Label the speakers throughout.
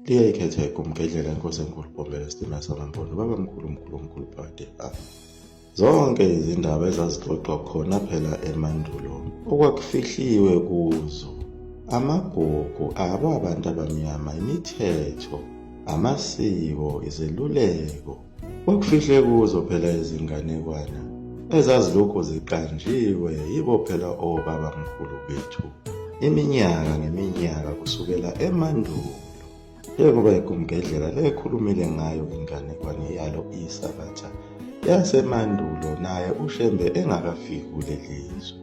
Speaker 1: Liyayikhetha igumgedlela inkosi enkulu Bhombela isitimela samaMpondo baba mkhulu mkhulu mkhulu phakade a zonke izindaba ezazixoxwa khona phela emandulo okwakufihliwe kuzo amagugu abo abantu abamnyama imithetho amasiko izeluleko Kwakufihle kuzo phela izinganekwana ezazilokhu ziqanjiwe yibo phela obabamkhulu bethu iminyaka ngeminyaka kusukela emandulo. Njengoba igumgedlela lekhulumile ngayo inganekwane yalo iSabatha yasemandulo naye uShembe engakafiki kuleli zwe.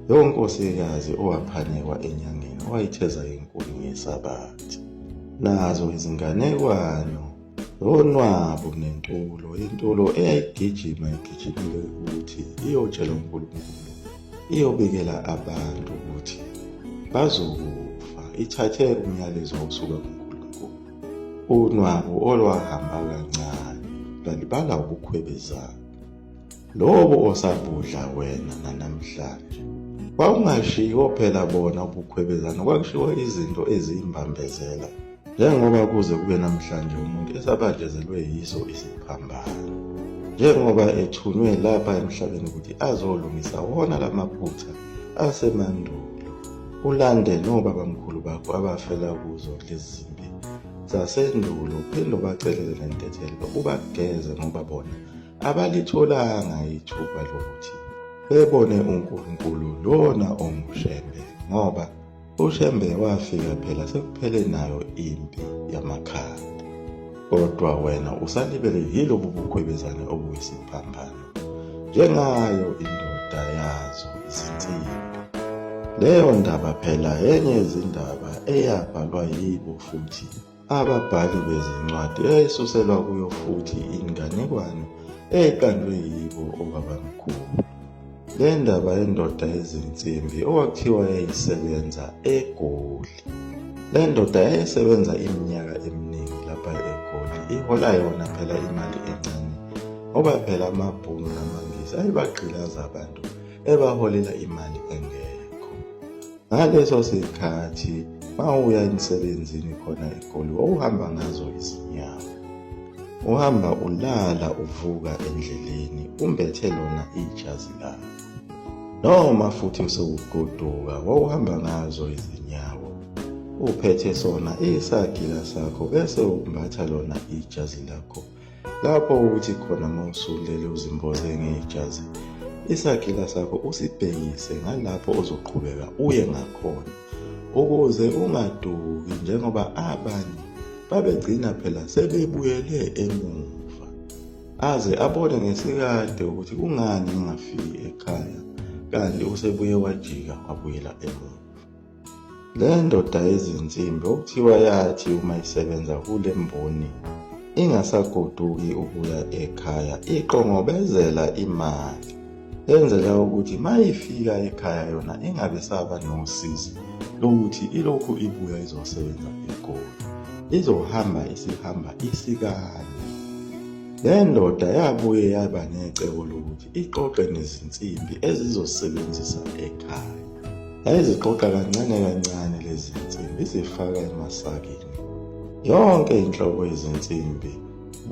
Speaker 1: Lowo nkosikazi owaphanyekwa enyangeni owayitheza inkuni ngeSabatha. Nazo izinganekwano Lonwabu nentulo, intulo eyayigijima igijimile ukuthi iyotshela uNkulunkulu, iyobikela abantu ukuthi bazokufa, ithathe umyalezo osuka kuNkulunkulu. Unwabu olwahamba kancane lwalibala ubukhwebezana. Lobo osabudla wena nanamhlanje. Kwakungashiwo phela bona ubukhwebezana, kwakushiwo izinto eziyimbambezela. Njengoba kuze kube namhlanje umuntu esabanjezelwe yiso isiphambano. Njengoba ethunywe lapha emhlabeni ukuthi azolungisa wona lamaphutha asemandulo. Ulande nobabamkhulu bakho abafela kuzo lezi zimpi zasendulo uphinde ubacelele nentethelelo ubageze ngoba bona abalitholanga ithuba lokuthi bebone uNkulunkulu lona onguShembe ngoba uShembe wafika phela sekuphele nayo impi yamakhanda. Kodwa wena usalibele yilobu bukhwebezane obuyisiphambano njengayo indoda yazo izinsimbi. Leyo ndaba phela yenye yezindaba eyabhalwa yibo futhi Ababhali bezincwadi eyayisuselwa kuyo futhi inganekwane eyayiqanjwe yibo obabamkhulu. Le ndaba yendoda yezinsimbi okwakuthiwa yayisebenza eGoli. Le ndoda yayisebenza iminyaka eminingi lapha eGoli, ihola yona phela imali encane ngoba phela amaBhunu namaNgisi ayebagqilaza abantu ebaholela imali engekho. Ngaleso sikhathi mawuya emsebenzini khona eGoli wawuhamba ngazo izinyawo. Uhamba ulala uvuka endleleni umbethe lona ijazi lakho. Noma futhi usewugoduka wawuhamba ngazo izinyawo uphethe sona isagila sakho bese umbatha lona ijazi lakho Lapho uthi khona uma usulele uzimboze ngejazi, isagila sakho usibhekise ngalapho ozoqhubeka uye ngakhona ukuze ungaduki njengoba abanye babegcina phela sebebuyele emuva aze abone ngesikade ukuthi kungani engafiki ekhaya kanti usebuye wajika wabuyela emuva. Le ndoda yezinsimbi okuthiwa yathi uma isebenza kule mboni ingasagoduki ukuya ekhaya iqongobezela imali yenzela ukuthi mayifika ekhaya yona ingabe saba nosizi lokuthi ilokhu ibuya izosebenza eGoli izohamba isihamba isikanye. Le ndoda yabuye yaba necebo lokuthi iqoqe nezinsimbi ezizosebenzisa ekhaya. Yayiziqoqa kancane kancane lezi zinsimbi izifaka emasakeni. Yonke inhlobo yezinsimbi,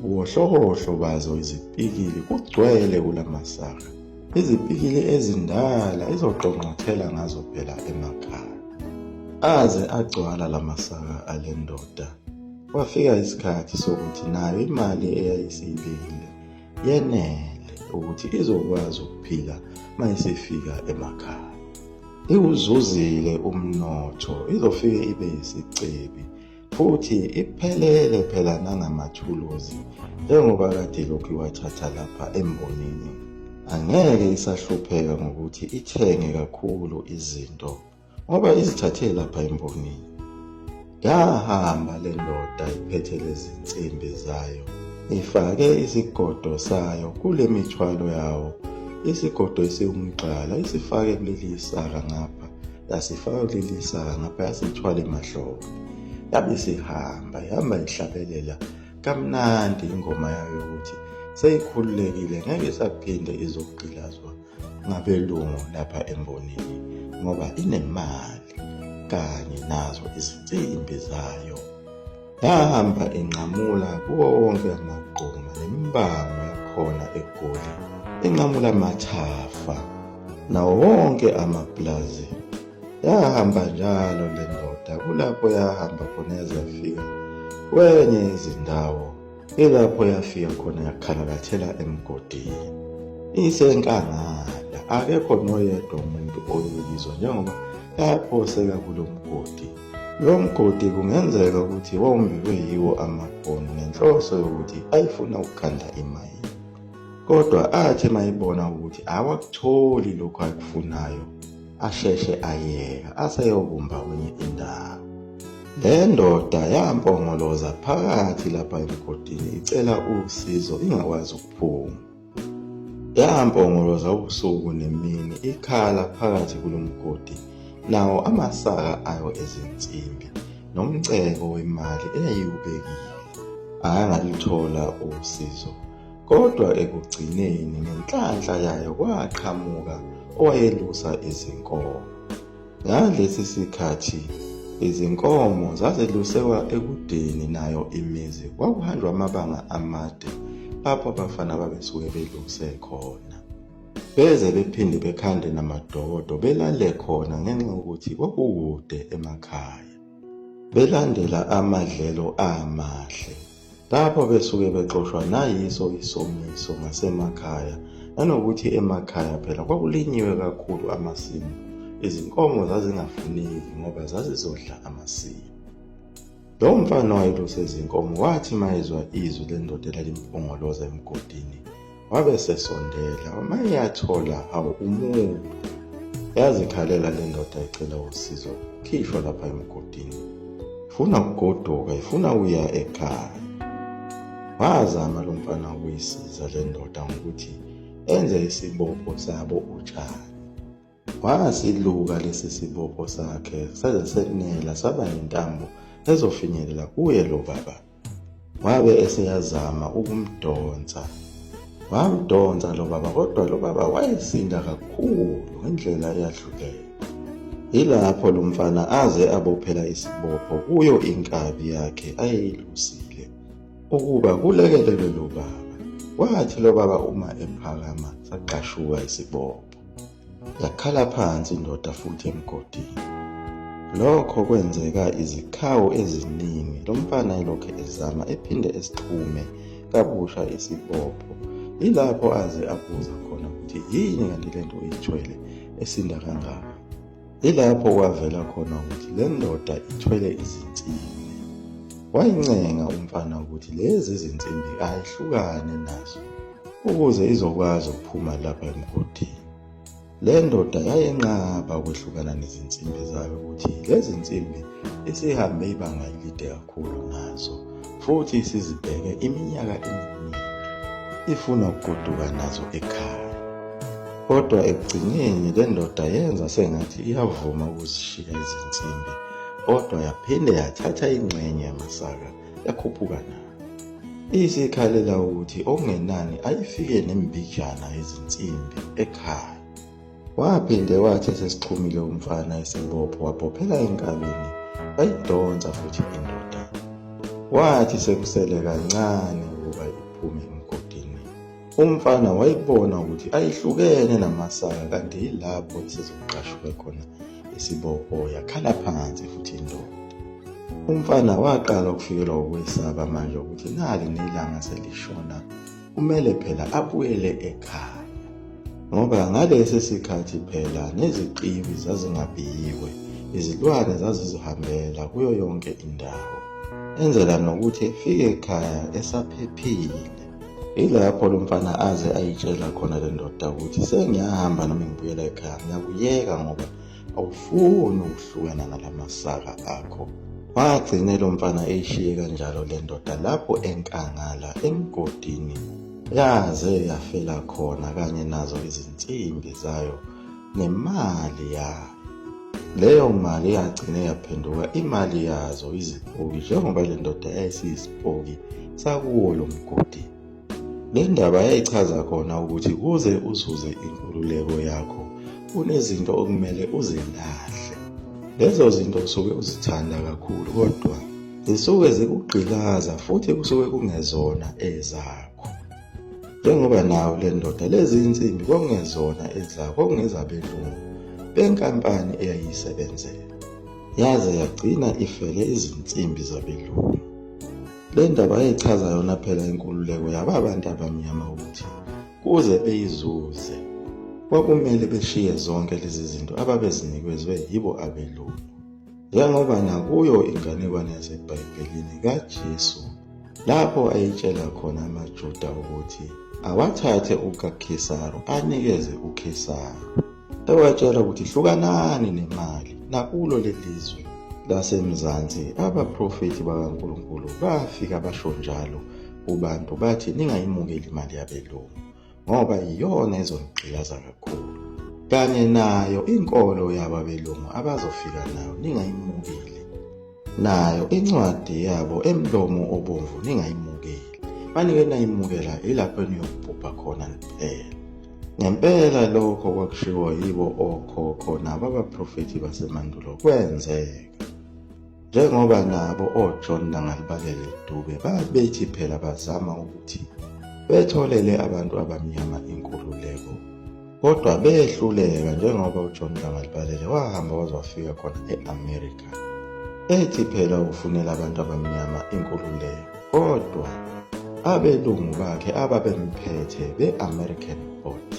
Speaker 1: ubuwohlokohlo bazo izipikili kugcwele kula masaka. Izipikili ezindala izoqongqothela ngazo phela emakhaya. Aze agcwala la masaka ale ndoda. Kwafika isikhathi sokuthi nayo imali eyayisiyibekile yenele ukuthi izokwazi ukuphila mayisifika emakhaya. Iwuzuzile umnotho, izofike ibe yisicebi futhi iphelele phela nangamathuluzi njengoba kade lokhu iwathatha lapha embonini. Angeke isahlupheka ngokuthi ithenge kakhulu izinto ngoba izithathe lapha embonini. Yahamba le ndoda iphethe lezi nsimbi zayo ifake isigodo sayo kule mithwalo yawo isigodo esiwumgxala isifake kuleli isaka ngapha yasifaka kuleli isaka ngapha yasithwala emahlombe yabe isihamba ihamba ihlabelela kamnandi ingoma yayo yokuthi seyikhululekile ngeke isaphinde izogqilazwa ngabelungu lapha embonini ngoba inemali kanye nazo izinsimbi zayo. Yahamba inqamula kuwo wonke amagquma nemibango yakhona eGoli, inqamula amathafa nawo wonke amapulazi. Yahamba njalo le ndoda kulapho yahamba khona yaze yafika kwenye yezindawo ilapho yafika khona yakhalakathela emgodini. Isenkangala, akekho noyedwa umuntu oyokizwa njengoba yaphoseka kulo mgodi. Lo mgodi kungenzeka ukuthi wawumbiwe yiwo amabhunu ngenhloso yokuthi ayefuna ukukhanda imayini. Kodwa athi mayibona ukuthi awakutholi lokhu akufunayo, asheshe ayeka aseyokumba kwenye indawo. Le ndoda yampongoloza phakathi lapha emgodini icela usizo ingakwazi ukuphuma. Yampongoloza ubusuku nemini ikhala phakathi kulo mgodi nawo amasaka ayo ezinsimbi nomcebo wemali eyayiwubekile. Ayangaluthola usizo kodwa ekugcineni ngenhlanhla yayo kwaqhamuka owayelusa izinkomo. Ngalesi sikhathi izinkomo zazelusewa ekudeni nayo imizi, kwakuhanjwa amabanga amade lapho abafana babesuke beluse khona. Beze bephinde bekhande namadokodo belale khona ngenxa yokuthi kwakukude emakhaya. Belandela amadlelo amahle. Lapho besuke bexoshwa nayiso isomiso ngasemakhaya nanokuthi emakhaya phela kwakulinyiwe kakhulu amasimu, izinkomo zazingafuneki ngoba zazizodla amasimu. Lo mfana owayeluse izinkomo wathi mayezwa izwi lendoda elalimpongoloza emgodini Wabe sesondela uma eyathola hawu umuntu. Yazikhalela le ndoda icela usizo ukukhishwa lapha emgodini. Ifuna ukugoduka, ifuna ukuya ekhaya. Wazama lo mfana ukuyisiza le ndoda ngokuthi enze isibopho sabo utshani. Wasiluka lesi sibopho sakhe saze senela saba yintambo ezofinyelela kuye lo baba. Wabe eseyazama ukumdonsa. Wamdonsa lo baba kodwa lo baba wayesinda kakhulu ngendlela eyahlukene. Yilapho lo mfana aze abophela isibopho kuyo inkabi yakhe ayeyilusile ukuba kulekelelwe lo baba. Wathi lo baba uma ephakama sagqashuka isibopho. Yakhala phansi indoda futhi emgodini. Lokho kwenzeka izikhawu eziningi lo mfana elokhu ezama ephinde esixhume kabusha isibopho. Yilapho aze abuza khona ukuthi yini kanti le nto uyithwele esinda kangaka. Yilapho kwavela khona ukuthi le ndoda ithwele izinsimbi. Wayincenga umfana ukuthi lezi zinsimbi ayihlukane nazo ukuze izokwazi ukuphuma lapha emgodini. Le ndoda yayenqaba ukwehlukana nezinsimbi zayo ukuthi lezi nsimbi isihambe ibanga elide kakhulu nazo futhi isizibheke iminyaka eminingi ifuna ukugoduka nazo ekhaya. Kodwa ekugcineni le ndoda yenza sengathi iyavuma ukuzishiya izinsimbi kodwa yaphinde yathatha ingxenye yamasaka yakhuphuka nayo. Isikhalela ukuthi okungenani ayifike nembijana yezinsimbi ekhaya. Waphinde wathi esesixhumile umfana isibopho wabophela enkabini wayidonsa futhi indoda. Wathi sekusele kancane ukuba iphume emgodini. Umfana wayibona ukuthi ayihlukene namasaka kanti yilapho isizoqashuka khona isibopho yakhala phansi futhi indoda. Umfana waqala ukufikelwa ukwesaba manje ukuthi nali nelanga selishona kumele phela abuyele ekhaya ngoba ngalesi sikhathi phela neziqiwi zazingabiyiwe izilwane zazizihambela kuyo yonke indawo enzela nokuthi efike ekhaya esaphephile. Yilapho lo mfana aze ayitshela khona le ndoda ukuthi sengiyahamba noma ngibuyela ekhaya ngiyakuyeka ngoba awufuni ukuhlukana nalamasaka akho. Wagcine lo mfana eyishiye kanjalo le ndoda lapho enkangala emgodini yaze yafela khona kanye nazo izinsimbi zayo nemali yayo. Leyo mali yagcine yaphenduka imali yazo izipoki njengoba le ndoda yayisiyisipoki sakuwo lo mgodi. Le ndaba yayichaza khona ukuthi kuze uzuze inkululeko yakho kunezinto okumele uzilahle. Lezo zinto usuke uzithanda kakhulu kodwa Zisuke zikugqilaza futhi kusuke kungezona ezakho. Njengoba nawo le ndoda lezi insimbi kwakungezona ezakho, kwakungezabelungu benkampani eyayiyisebenzela. Yaze yagcina ifele izinsimbi zabelungu. Le ndaba yayichaza yona phela inkululeko yaba abantu abamnyama ukuthi kuze beyizuze kwakumele beshiye zonke lezi zinto ababezinikezwe yibo abelungu. Njengoba nakuyo inganekwane yaseBhayibhelini kaJesu lapho ayitshela khona amaJuda ukuthi awathathe ukaKhesaru anikeze uKhesaru. Ewatshela ukuthi hlukanani nemali nakulo lelizwe laseMzansi abaprofethi bakaNkulunkulu bafika basho njalo kubantu bathi ningayimukeli imali yabelungu ngoba iyona ezonigqilaza kakhulu kanye nayo inkolo yabo abelungu abazofika nayo ningayimukeli nayo incwadi yabo emlomo obomvu ningayimukeli manike nayimukela ilapho eniyobhubha khona niphela ngempela lokho kwakushiwo yibo okhokho nabo abaprofethi basemandulo kwenzeka Njengoba nabo oJohn Langalibalele Dube babethi phela bazama ukuthi betholele abantu abamnyama inkululeko kodwa behluleka njengoba uJohn Langalibalele wahamba waze wafika khona e-America ethi phela ufunela abantu abamnyama inkululeko kodwa abelungu bakhe ababemphethe be-American Board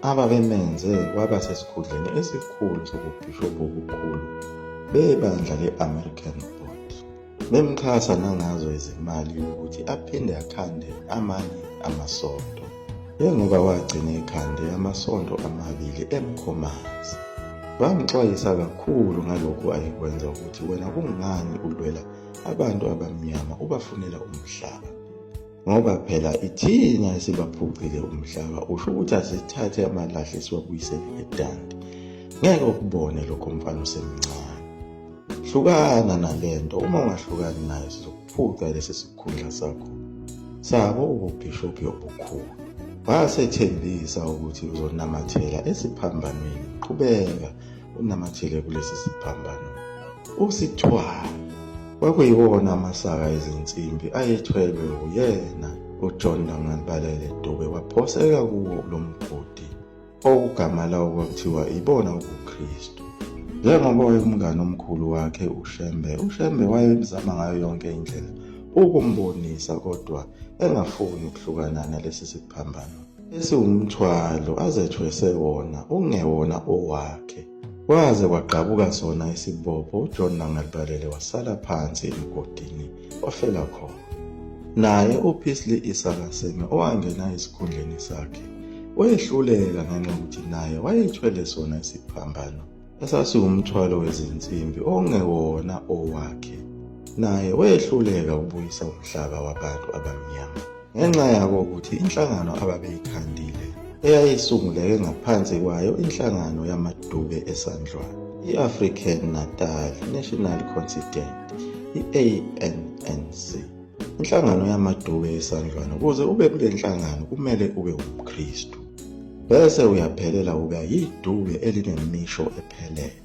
Speaker 1: ababemenze waba sesikhundleni esikhulu sobubhishobhi obukhulu bebandla le-American Board bemxhasa nangazo izimali ukuthi aphinde akhande amanye amasonto njengoba wagcina ekhande amasonto amabili eMkhomazi. Bamxwayisa kakhulu ngalokhu ayekwenza ukuthi wena kungani ulwela abantu abamnyama ubafunela umhlaba. Ngoba phela ithina esibaphucile umhlaba usho ukuthi asithathe amalahle siwabuyisele eDandi. Ngeke ukubone lokho mfana usemncane. Hlukana nalento uma ungahlukani nayo sizokuphuca lesi sikhundla sakho sabo ububhishobhi obukhulu. Wasethembisa ukuthi uzonamathela esiphambanweni. Qhubeka unamathele kulesi siphambano usithwale. Kwakuyiwona amasaka ezinsimbi ayethwelwe uyena uJohn Langalibalele Dube waphoseka kuwo lo mgodi okugama lawo kwakuthiwa ibona ubuKristu. Njengoba wayewumngani omkhulu wakhe uShembe, uShembe wayemzama ngayo yonke indlela ukumbonisa kodwa engafuni ukuhlukana nalesi siphambano esiwumthwalo azethwese wona ungewona owakhe. Kwaze kwagqabuka sona isibopho uJohn Langalibalele wasala phansi emgodini wafela khona. Naye uPisley Isakaseme owangena esikhundleni sakhe wehluleka ngenxa yokuthi naye wayethwele sona isiphambano esasiwumthwalo wezinsimbi ongewona owakhe. Naye wehluleka ukubuyisa umhlaba wabantu abamnyama. Ngenxa yako ukuthi inhlangano ababeyikhandile eyayisunguleke ngaphansi kwayo inhlangano yamaDube eSandlwana, i-African Natal National Constituent, i-ANNC. Inhlangano yamaDube eSandlwana, ukuze ube kule nhlangano kumele ube umKristu. Bese uyaphelela uba yidube elinemisho ephelele.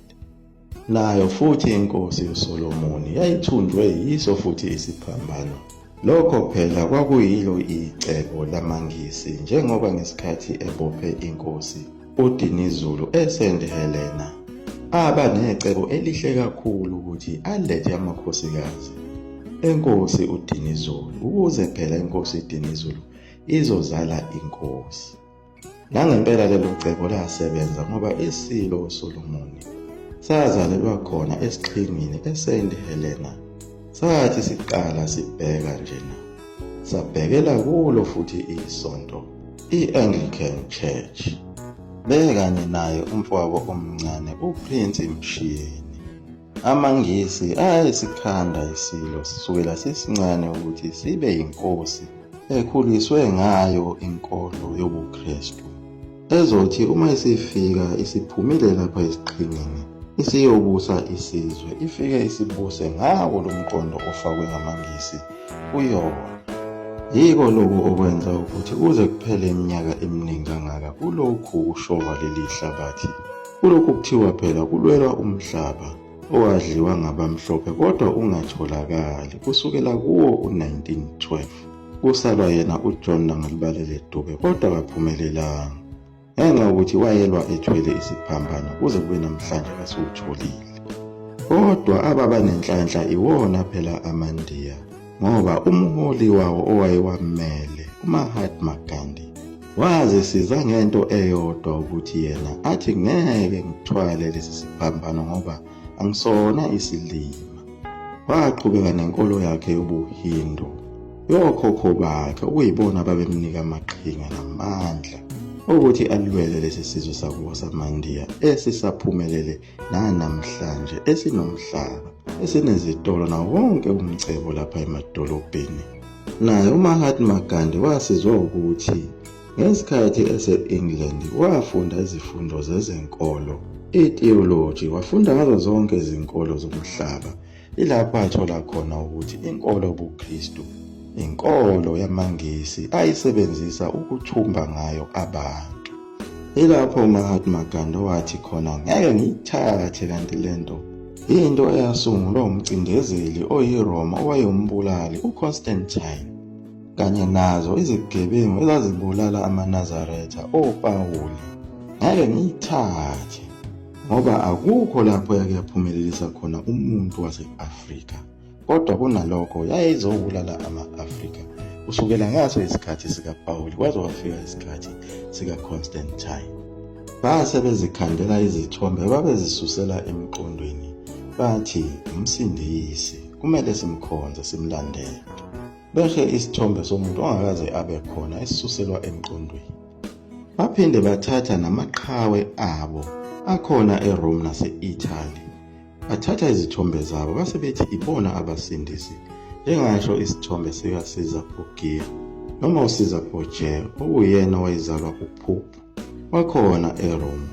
Speaker 1: Nayo futhi inkosi uSolomoni yayithunjwe yiso futhi isiphambano. Lokho phela kwakuyilo icebo lamaNgisi njengoba ngesikhathi ebophe inkosi uDinizulu eSt Helena aba necebo elihle kakhulu ukuthi alethe amakhosikazi enkosi uDinizulu ukuze phela inkosi uDinizulu izozala inkosi. Nangempela lelo cebo lasebenza ngoba iSilo uSolomoni sazalelwa khona esiqhingini eSt Helena. Sathi siqala sibheka njena sabhekela kulo futhi isonto i-Anglican Church. Bekanye naye umfowabo omncane uPrince Mshiyeni. AmaNgisi ayesikhanda iSilo sisukela sisincane ukuthi sibe yinkosi ekhuliswe ngayo inkolo yobuKristu. Ezothi uma isifika isiphumile lapha esiqhingini isiyobusa isizwe ifike isibuse ngawo lo mqondo ofakwe ngamaNgisi kuyona. Yiko lokhu okwenza ukuthi kuze kuphele iminyaka eminingi kangaka kulokhu kushova leli hlabathi. Kulokhu kuthiwa phela kulwelwa umhlaba. owadliwa ngabamhlophe kodwa ungatholakali kusukela kuwo u-1912 kusalwa yena uJohn Langalibalele Dube kodwa akaphumelelanga ngenxa yokuthi wayelwa ethwele isiphambano kuze kube namhlanje kasiwutholile. Kodwa ababa nenhlanhla iwona phela amaNdiya ngoba umholi wawo owayewamele uMahatma Gandhi wazisiza ngento eyodwa ukuthi yena athi ngeke ngithwale lesi siphambano ngoba angisona isilima. Waqhubeka nenkolo yakhe yobuHindu yokhokho bakhe okuyibona ababemnika amaqhinga namandla okuthi alwele lesi sizwe sakubo samaNdiya esisaphumelele nanamhlanje esinomhlaba esinezitolo nawo wonke umcebo lapha emadolobheni. Naye uMahatma Gandhi wasizwa ukuthi ngesikhathi ese-England wafunda izifundo zezenkolo, i-theology, wafunda ngazo zonke izinkolo zomhlaba. Ilapho athola khona ukuthi inkolo yobuKristu inkolo yamaNgisi ayisebenzisa ukuthumba ngayo abantu. Ilapho uMahatma Gandhi wathi khona ngeke ngiyithathe kanti lento into eyasungulwa umcindezeli oyiRoma owayewumbulali uConstantine kanye nazo izigebengu ezazibulala amaNazaretha oPawuli ngeke ngiyithathe ngoba akukho lapho yake yaphumelelisa khona umuntu wase-Afrika kodwa kunalokho yayizobulala ama-Afrika kusukela ngaso isikhathi sikaPawuli kwaze kwafika isikhathi sikaConstantine. Base bezikhandela izithombe babezisusela emqondweni bathi umsindisi kumele simkhonze simlandele. Behe isithombe somuntu ongakaze abe khona esisuselwa emqondweni. Baphinde bathatha namaqhawe abo akhona eRome nase-Italy. Bathatha izithombe zabo base bethi ibona abasindisi njengasho isithombe sikaCaesar Borgia noma uCaesar Borgia okuyena owayezalwa uPope wakhona eRome.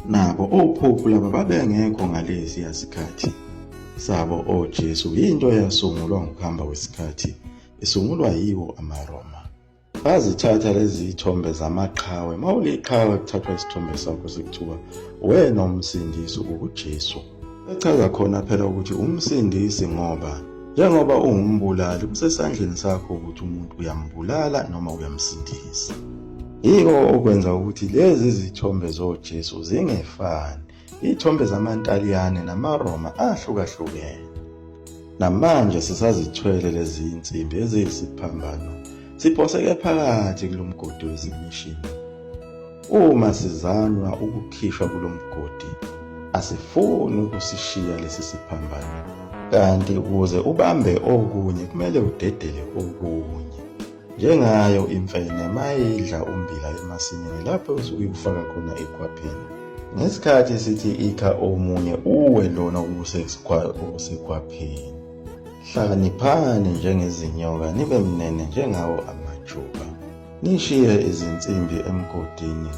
Speaker 1: Nabo oPope laba babengekho ngalesiya sikhathi sabo oJesu yinto eyasungulwa ngokuhamba kwesikhathi isungulwa yiwo amaRoma. Bazithatha lezi zithombe zamaqhawe. Uma uliqhawe kuthathwa isithombe sakho sekuthiwa wena umsindisi uJesu. Echaza khona phela ukuthi umsindisi ngoba njengoba ungumbulali kusesandleni sakho ukuthi umuntu uyambulala noma uyamsindisa. Yiko okwenza ukuthi lezi zithombe zoJesu zingefani. Iy'thombe zamaNtaliyane namaRoma ahlukahlukene. Namanje sisazithwele lezi zinsimbi eziyisiphambano siphoseke phakathi kulo mgodi wezimishini. Uma sizanywa ukukhishwa kulo mgodi, asifuni ukusishiya lesi siphambano. Kanti ukuze ubambe okunye kumele udedele okunye. Njengayo imfene mayidla ummbila emasimini lapho usuke iwufaka khona ekhwapheni. Ngesikhathi sithi ikha omunye uwe lona obusekhwapheni. Hlakaniphani njengezinyoka nibe mnene njengawo amajuba. Nishiye izinsimbi emgodini.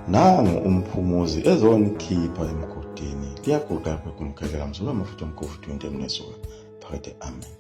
Speaker 1: Nangu umphumuzi ezonikhipha emgodini. Liyaguqa kumkhalela mzulu amafutha omkhovu 20 mnesuka phakade amen.